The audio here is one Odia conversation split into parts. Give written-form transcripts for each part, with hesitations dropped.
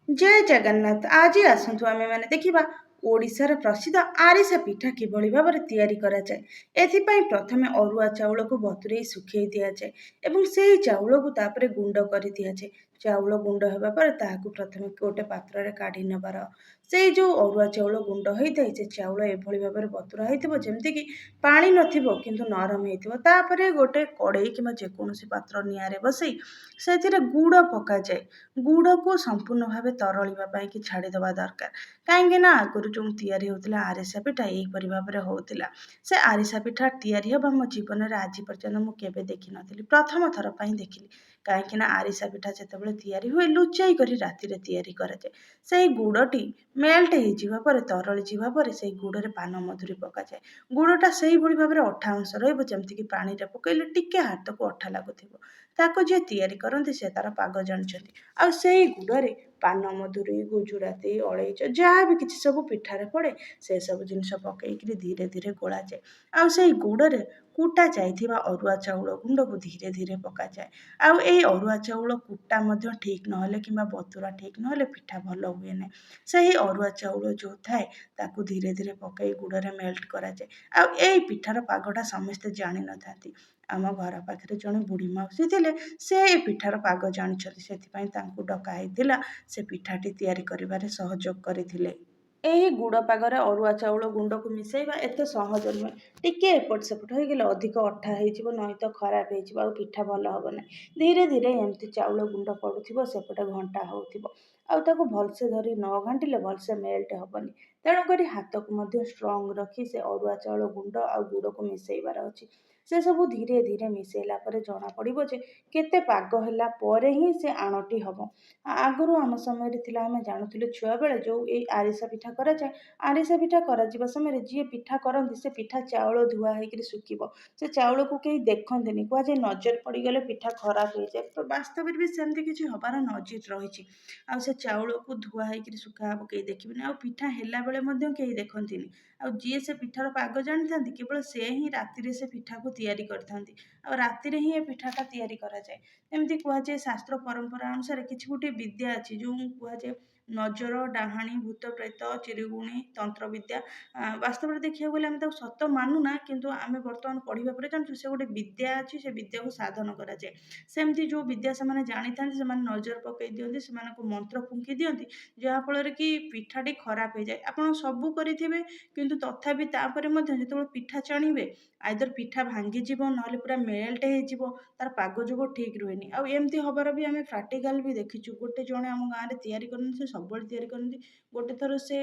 ଜୟ ଜଗନ୍ନାଥ। ଆଜି ଆସନ୍ତୁ ଆମେମାନେ ଦେଖିବା ଓଡ଼ିଶାର ପ୍ରସିଦ୍ଧ ଆରିସା ପିଠା କିଭଳି ଭାବରେ ତିଆରି କରାଯାଏ। ଏଥିପାଇଁ ପ୍ରଥମେ ଅରୁଆ ଚାଉଳକୁ ବତୁରେଇ ଶୁଖେଇ ଦିଆଯାଏ ଏବଂ ସେହି ଚାଉଳକୁ ତାପରେ ଗୁଣ୍ଡ କରି ଦିଆଯାଏ। ଚାଉଳ ଗୁଣ୍ଡ ହେବା ପରେ ତାହାକୁ ପ୍ରଥମେ ଗୋଟେ ପାତ୍ରରେ କାଢ଼ି ନେବାର। ସେଇ ଯେଉଁ ଅରୁଆ ଚାଉଳ ଗୁଣ୍ଡ ହୋଇଥାଏ, ସେ ଚାଉଳ ଏଭଳି ଭାବରେ ବତୁରା ହେଇଥିବ ଯେମିତିକି ପାଣି ନଥିବ କିନ୍ତୁ ନରମ ହେଇଥିବ। ତାପରେ ଗୋଟେ କଡ଼େଇ କିମ୍ବା ଯେକୌଣସି ପାତ୍ର ନିଆଁରେ ବସେଇ ସେଥିରେ ଗୁଡ଼ ପକାଯାଏ। ଗୁଡ଼କୁ ସମ୍ପୂର୍ଣ୍ଣ ଭାବେ ତରଳିବା ପାଇଁକି ଛାଡ଼ିଦେବା ଦରକାର, କାହିଁକିନା ଆଗରୁ ଯେଉଁ ତିଆରି ହେଉଥିଲା ଆରିସା ପିଠା, ଏହିପରି ଭାବରେ ହେଉଥିଲା। ସେ ଆରିସା ପିଠା ତିଆରି ହେବା ମୋ ଜୀବନରେ ଆଜି ପର୍ଯ୍ୟନ୍ତ ମୁଁ କେବେ ଦେଖିନଥିଲି, ପ୍ରଥମ ଥର ପାଇଁ ଦେଖିଲି। କାହିଁକିନା ଆରିସା ପିଠା ଯେତେବେଳେ ତିଆରି ହୁଏ, ଲୁଚେଇ କରି ରାତିରେ ତିଆରି କରାଯାଏ। ସେଇ ଗୁଡ଼ଟି ମେଲ୍ଟ ହେଇଯିବା ପରେ, ତରଳି ଯିବା ପରେ ସେଇ ଗୁଡ଼ରେ ପାନ ମଧୁରୀ ପକାଯାଏ। ଗୁଡ଼ଟା ସେଇଭଳି ଭାବରେ ଅଠା ଅଂଶ ରହିବ, ଯେମିତିକି ପାଣିରେ ପକାଇଲେ ଟିକେ ହାତକୁ ଅଠା ଲାଗୁଥିବ। ତାକୁ ଯିଏ ତିଆରି କରନ୍ତି, ସେ ତା'ର ପାଗ ଜାଣିଛନ୍ତି। ଆଉ ସେଇ ଗୁଡ଼ରେ ପାନ ମଧୁରୀ, ଗୁଜୁରାତି, ଅଳେଇଚ, ଯାହା ବି କିଛି ସବୁ ପିଠାରେ ପଡ଼େ, ସେସବୁ ଜିନିଷ ପକାଇକିରି ଧୀରେ ଧୀରେ ଗୋଳାଯାଏ। ଆଉ ସେଇ ଗୁଡ଼ରେ କୁଟା ଯାଇଥିବା ଅରୁଆ ଚାଉଳ ଗୁଣ୍ଡକୁ ଧୀରେ ଧୀରେ ପକାଯାଏ। ଆଉ ଏଇ ଅରୁଆ ଚାଉଳ କୁଟା ମଧ୍ୟ ଠିକ୍ ନହେଲେ କିମ୍ବା ବତୁରା ଠିକ୍ ନହେଲେ ପିଠା ଭଲ ହୁଏ ନାହିଁ। ସେହି ଅରୁଆ ଚାଉଳ ଯେଉଁ ଥାଏ, ତାକୁ ଧୀରେ ଧୀରେ ପକାଇ ଗୁଡ଼ରେ ମେଲ୍ଟ କରାଯାଏ। ଆଉ ଏଇ ପିଠାର ପାଗଟା ସମସ୍ତେ ଜାଣିନଥାନ୍ତି। ଆମ ଘର ପାଖରେ ଜଣେ ବୁଢ଼ୀ ମାଉସୀ ଥିଲେ, ସେ ଏ ପିଠାର ପାଗ ଜାଣିଛନ୍ତି। ସେଥିପାଇଁ ତାଙ୍କୁ ଡକା ହେଇଥିଲା, ସେ ପିଠାଟି ତିଆରି କରିବାରେ ସହଯୋଗ କରିଥିଲେ। ଏହି ଗୁଡ଼ ପାଗରେ ଅରୁଆ ଚାଉଳ ଗୁଣ୍ଡକୁ ମିଶାଇବା ଏତେ ସହଜ ନୁହେଁ। ଟିକେ ଏପଟ ସେପଟ ହୋଇଗଲେ ଅଧିକ ଅଠା ହେଇଯିବ, ନହେଲେ ତ ଖରାପ ହେଇଯିବ ଆଉ ପିଠା ଭଲ ହେବ ନାହିଁ। ଧୀରେ ଧୀରେ ଏମିତି ଚାଉଳ ଗୁଣ୍ଡ ପଡ଼ୁଥିବ, ସେପଟେ ଘଣ୍ଟା ହେଉଥିବ। ଆଉ ତାକୁ ଭଲସେ ଧରି ନ ଘାଣ୍ଟିଲେ ଭଲସେ ମେଲ୍ଟ ହେବନି। ତେଣୁକରି ହାତକୁ ମଧ୍ୟ ଷ୍ଟ୍ରଙ୍ଗ ରଖି ସେ ଅରୁଆ ଚାଉଳ ଗୁଣ୍ଡ ଆଉ ଗୁଡ଼କୁ ମିଶାଇବାର ଅଛି। ସେସବୁ ଧୀରେ ଧୀରେ ମିଶାଇଲା ପରେ ଜଣାପଡ଼ିବ ଯେ କେତେ ପାଗ ହେଲା ପରେ ହିଁ ସେ ଆଣଟି ହେବ। ଆଗରୁ ଆମ ସମୟରେ ଥିଲା, ଆମେ ଜାଣୁଥିଲୁ ଛୁଆବେଳେ, ଯେଉଁ ଏଇ ଆରିସା ପିଠା କରାଯାଏ, ଆରିସା ପିଠା କରାଯିବା ସମୟରେ ଯିଏ ପିଠା କରନ୍ତି, ସେ ପିଠା ଚାଉଳ ଧୁଆ ହେଇକିରି ଶୁଖିବ। ସେ ଚାଉଳକୁ କେହି ଦେଖନ୍ତିନି। କୁହାଯାଏ ନଜର ପଡ଼ିଗଲେ ପିଠା ଖରାପ ହେଇଯାଏ। ତ ବାସ୍ତବରେ ବି ସେମିତି କିଛି ହେବାର ନଜିର ରହିଛି। ଆଉ ସେ ଚାଉଳକୁ ଧୁଆ ହେଇକିରି ଶୁଖା ହେବ, କେହି ଦେଖିବେନି। ଆଉ ପିଠା ହେଲା ବେଳେ ମଧ୍ୟ କେହି ଦେଖନ୍ତିନି। ଆଉ ଯିଏ ସେ ପିଠାର ପାଗ ଜାଣିଥାନ୍ତି, କେବଳ ସେ ହିଁ ରାତିରେ ସେ ପିଠାକୁ ତିଆରି କରିଥାନ୍ତି। ଆଉ ରାତିରେ ହିଁ ଏ ପିଠାଟା ତିଆରି କରାଯାଏ। ଏମିତି କୁହାଯାଏ, ଶାସ୍ତ୍ର ପରମ୍ପରା ଅନୁସାରେ କିଛି ଗୋଟିଏ ବିଦ୍ୟା ଅଛି, ଯେଉଁ କୁହାଯାଏ ନଜର, ଡାହାଣୀ, ଭୂତ ପ୍ରେତ, ଚିରିଗୁଣି, ତନ୍ତ୍ରବିଦ୍ୟା। ବାସ୍ତବରେ ଦେଖିବାକୁ ଗଲେ ଆମେ ତାକୁ ସତ ମାନୁନା, କିନ୍ତୁ ଆମେ ବର୍ତ୍ତମାନ ପଢ଼ିବା ପରେ ଜାଣୁଛୁ ସେ ଗୋଟେ ବିଦ୍ୟା ଅଛି, ସେ ବିଦ୍ୟାକୁ ସାଧନ କରାଯାଏ। ସେମିତି ଯେଉଁ ବିଦ୍ୟା ସେମାନେ ଜାଣିଥାନ୍ତି, ସେମାନେ ନଜର ପକାଇ ଦିଅନ୍ତି, ସେମାନଙ୍କୁ ମନ୍ତ୍ର ଫୁଙ୍କି ଦିଅନ୍ତି, ଯାହାଫଳରେ କି ପିଠାଟି ଖରାପ ହେଇଯାଏ। ଆପଣ ସବୁ କରିଥିବେ, କିନ୍ତୁ ତଥାପି ତାପରେ ମଧ୍ୟ ଯେତେବେଳେ ପିଠା ଚାଣିବେ, ଆଇଦର ପିଠା ଭାଙ୍ଗିଯିବ, ନହେଲେ ପୁରା ମେଲ୍ଟ ହେଇଯିବ। ତାର ପାଗ ଯୋଗ ଠିକ୍ ରୁହେନି। ଆଉ ଏମିତି ହେବାର ବି ଆମେ ପ୍ରାକ୍ଟିକାଲ ବି ଦେଖିଛୁ। ଗୋଟେ ଜଣେ ଆମ ଗାଁରେ ତିଆରି କରନ୍ତି, ସେ ସବୁବେଳେ ତିଆରି କରନ୍ତି। ଗୋଟେ ଥର ସେ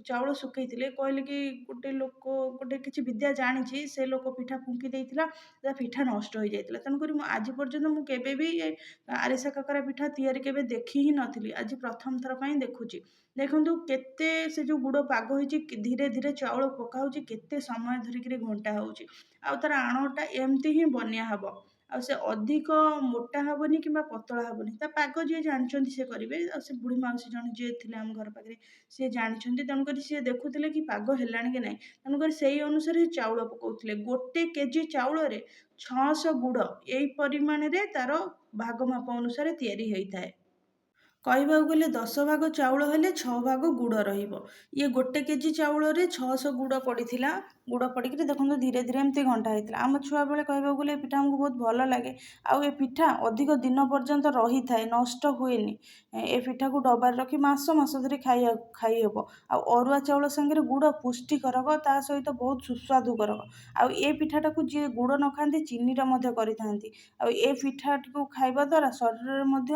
ଚାଉଳ ଶୁଖେଇଥିଲେ, କହିଲେ କି ଗୋଟେ ଲୋକ ଗୋଟେ କିଛି ବିଦ୍ୟା ଜାଣିଛି, ସେ ଲୋକ ପିଠା ଫୁଙ୍କି ଦେଇଥିଲା, ତା ପିଠା ନଷ୍ଟ ହେଇଯାଇଥିଲା। ତେଣୁକରି ମୁଁ ଆଜି ପର୍ଯ୍ୟନ୍ତ ମୁଁ କେବେ ବି ଏ ଆରିସା କାକରା ପିଠା ତିଆରି କେବେ ଦେଖି ହିଁ ନଥିଲି। ଆଜି ପ୍ରଥମ ଥର ପାଇଁ ଦେଖୁଛି। ଦେଖନ୍ତୁ କେତେ ସେ ଯେଉଁ ଗୁଡ଼ ପାଗ ହେଇଛି, ଧୀରେ ଧୀରେ ଚାଉଳ ପକା ହେଉଛି, କେତେ ସମୟ ଧରିକିରି ଘଣ୍ଟା ହେଉଛି। ଆଉ ତା'ର ଆଣଟା ଏମିତି ହିଁ ବନିଆ ହେବ। ଆଉ ସେ ଅଧିକ ମୋଟା ହେବନି କିମ୍ବା ପତଳା ହେବନି। ତା ପାଗ ଯିଏ ଜାଣିଛନ୍ତି, ସେ କରିବେ। ଆଉ ସେ ବୁଢ଼ୀ ମାଉସୀ ଜଣେ ଯିଏ ଥିଲେ ଆମ ଘର ପାଖରେ, ସିଏ ଜାଣିଛନ୍ତି। ତେଣୁକରି ସିଏ ଦେଖୁଥିଲେ କି ପାଗ ହେଲାଣି କି ନାହିଁ। ତେଣୁକରି ସେଇ ଅନୁସାରେ ଚାଉଳ ପକାଉଥିଲେ। 1 କେଜି ଚାଉଳରେ 600 ଗୁଡ଼, ଏଇ ପରିମାଣରେ ତା'ର ଭାଗ ମାପ ଅନୁସାରେ ତିଆରି ହୋଇଥାଏ। କହିବାକୁ ଗଲେ 10 ଭାଗ ଚାଉଳ ହେଲେ 6 ଭାଗ ଗୁଡ଼ ରହିବ। ଇଏ 1 କେଜି ଚାଉଳରେ 600 ଗୁଡ଼ ପଡ଼ିଥିଲା। ଗୁଡ଼ ପଡ଼ିକିରି ଦେଖନ୍ତୁ ଧୀରେ ଧୀରେ ଏମିତି ଘଣ୍ଟା ହେଇଥିଲା। ଆମ ଛୁଆବେଳେ କହିବାକୁ ଗଲେ ଏ ପିଠା ଆମକୁ ବହୁତ ଭଲ ଲାଗେ। ଆଉ ଏ ପିଠା ଅଧିକ ଦିନ ପର୍ଯ୍ୟନ୍ତ ରହିଥାଏ, ନଷ୍ଟ ହୁଏନି। ଏ ପିଠାକୁ ଡବାରେ ରଖି ମାସ ମାସ ଧରି ଖାଇହେବ। ଆଉ ଅରୁଆ ଚାଉଳ ସାଙ୍ଗରେ ଗୁଡ଼ ପୁଷ୍ଟିକରକ, ତା ସହିତ ବହୁତ ସୁସ୍ୱାଦୁକରକ। ଆଉ ଏ ପିଠାଟାକୁ ଯିଏ ଗୁଡ଼ ନ ଖାଆନ୍ତି, ଚିନିରେ ମଧ୍ୟ କରିଥାନ୍ତି। ଆଉ ଏ ପିଠାଟିକୁ ଖାଇବା ଦ୍ୱାରା ଶରୀରରେ ମଧ୍ୟ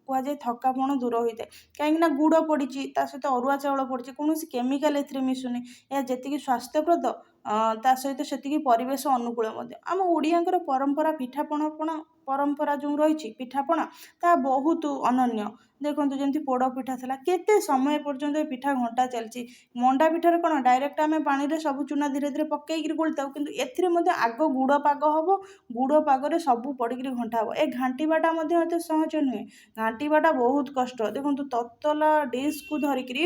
କୁହାଯାଏ ଥକାପଣ ଦୂର ହୋଇଥାଏ, କାହିଁକିନା ଗୁଡ଼ ପଡ଼ିଛି, ତା ସହିତ ଅରୁଆ ଚାଉଳ ପଡ଼ିଛି, କୌଣସି କେମିକାଲ ଏଥିରେ ମିଶୁନି। ଏହା ଯେତିକି ସ୍ୱାସ୍ଥ୍ୟପ୍ରଦ, ତା ସହିତ ସେତିକି ପରିବେଶ ଅନୁକୂଳ ମଧ୍ୟ। ଆମ ଓଡ଼ିଆଙ୍କର ପରମ୍ପରା ପିଠାପଣା ପରମ୍ପରା ଯେଉଁ ରହିଛି ପିଠାପଣା, ତାହା ବହୁତ ଅନନ୍ୟ। ଦେଖନ୍ତୁ, ଯେମିତି ପୋଡ଼ ପିଠା ଥିଲା, କେତେ ସମୟ ପର୍ଯ୍ୟନ୍ତ ଏ ପିଠା ଘଣ୍ଟା ଚାଲିଛି। ମଣ୍ଡା ପିଠାରେ କ'ଣ ଡାଇରେକ୍ଟ ଆମେ ପାଣିରେ ସବୁ ଚୁନା ଧୀରେ ଧୀରେ ପକାଇକିରି ଗୋଳିଥାଉ, କିନ୍ତୁ ଏଥିରେ ମଧ୍ୟ ଆଗ ଗୁଡ଼ ପାଗ ହେବ, ଗୁଡ଼ ପାଗରେ ସବୁ ପଡ଼ିକିରି ଘଣ୍ଟା ହେବ। ଏ ଘାଣ୍ଟିବାଟା ମଧ୍ୟ ଏତେ ସହଜ ନୁହେଁ, ଘାଣ୍ଟିବାଟା ବହୁତ କଷ୍ଟ। ଦେଖନ୍ତୁ, ତତଲା ଡିସ୍କୁ ଧରିକିରି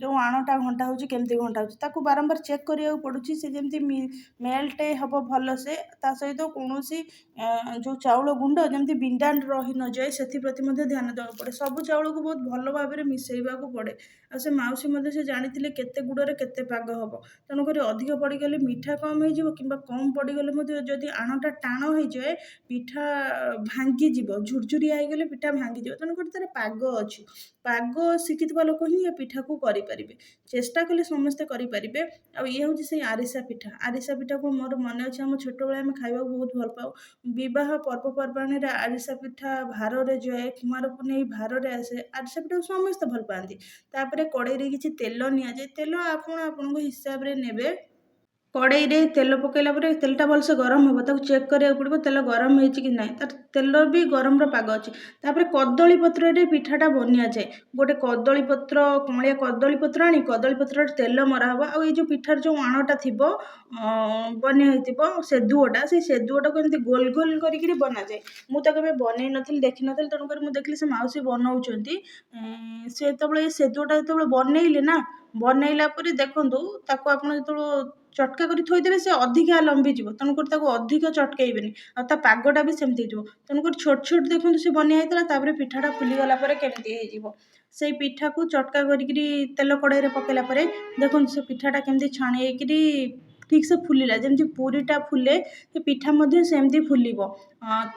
ଯେଉଁ ଆଣଟା ଘଣ୍ଟା ହେଉଛି, କେମିତି ଘଣ୍ଟା ହେଉଛି, ତାକୁ ବାରମ୍ବାର ଚେକ୍ କରିବାକୁ ପଡ଼ୁଛି, ସେ ଯେମିତି ମେଲ୍ଟ ହେବ ଭଲସେ। ତା ସହିତ କୌଣସି ଯେଉଁ ଚାଉଳ ଗୁଣ୍ଡ ଯେମିତି ବିଣ୍ଡା ରହି ନଯାଏ, ସେଥିପ୍ରତି ମଧ୍ୟ ଧ୍ୟାନ ଦେବାକୁ ଦେବାକୁ ପଡ଼େ। ସବୁ ଚାଉଳକୁ ବହୁତ ଭଲ ଭାବରେ ମିଶାଇବାକୁ ପଡ଼େ। ଆଉ ସେ ମାଉସୀ ମଧ୍ୟ ସେ ଜାଣିଥିଲେ କେତେ ଗୁଡ଼ରେ କେତେ ପାଗ ହେବ। ତେଣୁକରି ଅଧିକ ପଡ଼ିଗଲେ ମିଠା କମ୍ ହେଇଯିବ, କିମ୍ବା କମ୍ ପଡ଼ିଗଲେ ମଧ୍ୟ ଯଦି ଆଣଟା ଟାଣ ହେଇଯାଏ ପିଠା ଭାଙ୍ଗିଯିବ, ଝୁରଝୁରିଆ ହେଇଗଲେ ପିଠା ଭାଙ୍ଗିଯିବ। ତେଣୁକରି ତା'ର ପାଗ ଅଛି। ପାଗ ଶିଖିଥିବା ଲୋକ ହିଁ ଏ ପିଠାକୁ କରିପାରିବେ। ଚେଷ୍ଟା କଲେ ସମସ୍ତେ କରିପାରିବେ। ଆଉ ଇଏ ହେଉଛି ସେଇ ଆରିସା ପିଠା। ଆରିସା ପିଠାକୁ ମୋର ମନେ ଅଛି, ଆମ ଛୋଟବେଳେ ଆମେ ଖାଇବାକୁ ବହୁତ ଭଲ ପାଉ। ବିବାହ ପର୍ବପର୍ବାଣିରେ ଆରିସା ପିଠା ଭାରରେ ଯାଏ, କୁମାର ପୂର୍ଣ୍ଣିମା ଭାରରେ ଆସେ। ଆରିସା ପିଠାକୁ ସମସ୍ତେ ଭଲ ପାଆନ୍ତି। ତାପରେ କଡ଼େଇରେ କିଛି ତେଲ ନିଆଯାଏ। ତେଲ ଆପଣ ଆପଣଙ୍କ ହିସାବରେ ନେବେ। କଡ଼େଇରେ ତେଲ ପକାଇଲା ପରେ ତେଲଟା ଭଲସେ ଗରମ ହେବ। ତାକୁ ଚେକ୍ କରିବାକୁ ପଡ଼ିବ ତେଲ ଗରମ ହେଇଛି କି ନାହିଁ। ତାର ତେଲ ବି ଗରମର ପାଗ ଅଛି। ତାପରେ କଦଳୀ ପତ୍ରରେ ପିଠାଟା ବନିଆଯାଏ। ଗୋଟେ କଦଳୀ ପତ୍ର, କଅଁଳିଆ କଦଳୀ ପତ୍ର ଆଣି କଦଳୀ ପତ୍ରରେ ତେଲ ମରା ହେବ। ଆଉ ଏଇ ଯେଉଁ ପିଠାର ଯେଉଁ ଆଣଟା ଥିବ, ବନିଆ ହେଇଥିବ ସେଦୁଅଟା, ସେଇ ସେଦୁଅଟାକୁ ଏମିତି ଗୋଲ ଗୋଲ କରିକିରି ବନାଯାଏ। ମୁଁ ତ କେବେ ବନେଇ ନଥିଲି, ଦେଖିନଥିଲି, ତେଣୁକରି ମୁଁ ଦେଖିଲି ସେ ମାଉସୀ ବନଉଛନ୍ତି। ସେ ଯେତେବେଳେ ସେଦୁଅଟା ଯେତେବେଳେ ବନେଇଲେ ନା, ବନେଇଲା ପରେ ଦେଖନ୍ତୁ, ତାକୁ ଆପଣ ଯେତେବେଳେ ଚଟକା କରି ଥୋଇଦେବେ ସେ ଅଧିକା ଲମ୍ବିଯିବ। ତେଣୁକରି ତାକୁ ଅଧିକ ଚଟକେଇବେନି। ଆଉ ତା ପାଗଟା ବି ସେମିତି ହେଇଯିବ। ତେଣୁକରି ଛୋଟ ଛୋଟ ଦେଖନ୍ତୁ ସେ ବନିଆ ହେଇଥିଲା। ତାପରେ ପିଠାଟା ଫୁଲିଗଲା ପରେ କେମିତି ହେଇଯିବ। ସେଇ ପିଠାକୁ ଚଟକା କରିକିରି ତେଲ କଡ଼େଇରେ ପକାଇଲା ପରେ ଦେଖନ୍ତୁ ସେ ପିଠାଟା କେମିତି ଛାଣି ହେଇକିରି ଠିକ୍ସେ ଫୁଲିଲା। ଯେମିତି ପୁରୀଟା ଫୁଲେ, ସେ ପିଠା ମଧ୍ୟ ସେମିତି ଫୁଲିବ।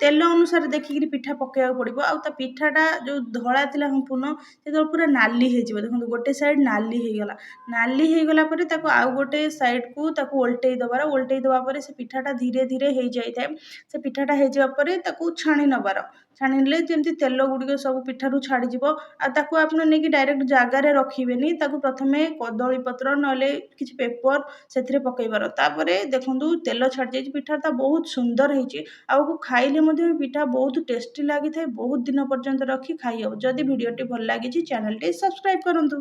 ତେଲ ଅନୁସାରେ ଦେଖିକିରି ପିଠା ପକାଇବାକୁ ପଡ଼ିବ। ଆଉ ତା ପିଠାଟା ଯେଉଁ ଧଳା ଥିଲା ସମ୍ପୂର୍ଣ୍ଣ, ସେତେବେଳେ ପୁରା ନାଲି ହେଇଯିବ। ଦେଖନ୍ତୁ, ଗୋଟେ ସାଇଡ଼୍ ନାଲି ହେଇଗଲା। ନାଲି ହେଇଗଲା ପରେ ତାକୁ ଆଉ ଗୋଟେ ସାଇଡ଼୍କୁ ତାକୁ ଓଲଟେଇ ଦେବାର। ଓଲଟେଇ ଦେବା ପରେ ସେ ପିଠାଟା ଧୀରେ ଧୀରେ ହେଇଯାଇଥାଏ। ସେ ପିଠାଟା ହେଇଯିବା ପରେ ତାକୁ ଛାଣି ନେବାର। ଛାଣିନେଲେ ଯେମିତି ତେଲ ଗୁଡ଼ିକ ସବୁ ପିଠାରୁ ଛାଡ଼ିଯିବ। ଆଉ ତାକୁ ଆପଣ ନେଇକି ଡାଇରେକ୍ଟ ଜାଗାରେ ରଖିବେନି। ତାକୁ ପ୍ରଥମେ କଦଳୀ ପତ୍ର ନହେଲେ କିଛି ପେପର୍ ସେଥିରେ ପକାଇବାର। ତାପରେ ଦେଖନ୍ତୁ, ତେଲ ଛାଡ଼ିଯାଇଛି, ପିଠାଟା ବହୁତ ସୁନ୍ଦର ହେଇଛି। ଆଉ ଖାଇଲେ ମଧ୍ୟ ପିଠା ବହୁତ ଟେଷ୍ଟି ଲାଗିଥାଏ। ବହୁତ ଦିନ ପର୍ଯ୍ୟନ୍ତ ରଖି ଖାଇହେବ। ଯଦି ଭିଡ଼ିଓଟି ଭଲ ଲାଗିଛି, ଚ୍ୟାନେଲଟି ସବସ୍କ୍ରାଇବ୍ କରନ୍ତୁ।